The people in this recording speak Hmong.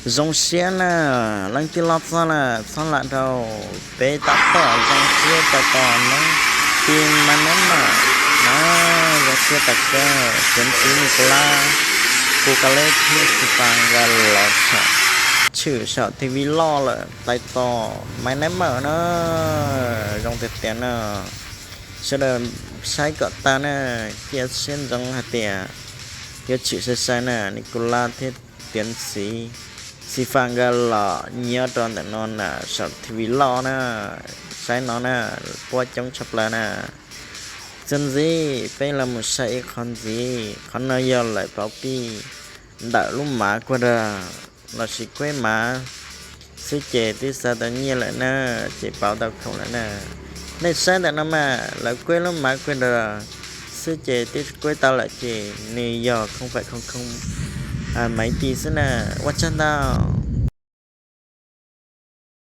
Zoo siab na, leej twg loj txog lawm txhob lam rau, peb tab tom zoo siab tais tos noob tim Maiv Neeb Mawm na, zoo siab tais kawg, Tiav Txiv Nikulaj, Kuv Ka Leb thiab Xis Fas nkawd los tshwm saum T V loj lawm tais tos Maiv Neeb Mawm na. Zoo tiag tiag na, sawv daws saib kom tag na, cia siab ntsoov hais tias yuav tshwm sai sai na, Nikulaj thiab Tiav Txiv, Xis Fas nkawd los nyob rau ntawm no na, saum T V loj na, saib no na, puab coob tshaj plaws na. Txuas ntxiv peb los mus saib ib qho ntxiv, qhov no yog lawv pauv pij ntawm lub mav kuag rog lossis kueb mav xwb ces twb xa tau nyiaj lawm na, ces pauv tau khoom lawm na. Nej saib ntawm no mas lawv kueb lub mav kuag rog xwb ces twb kueb tau lawm ces nws yog không phải không không, maiv tim xwb na. Ua tsaug ntau.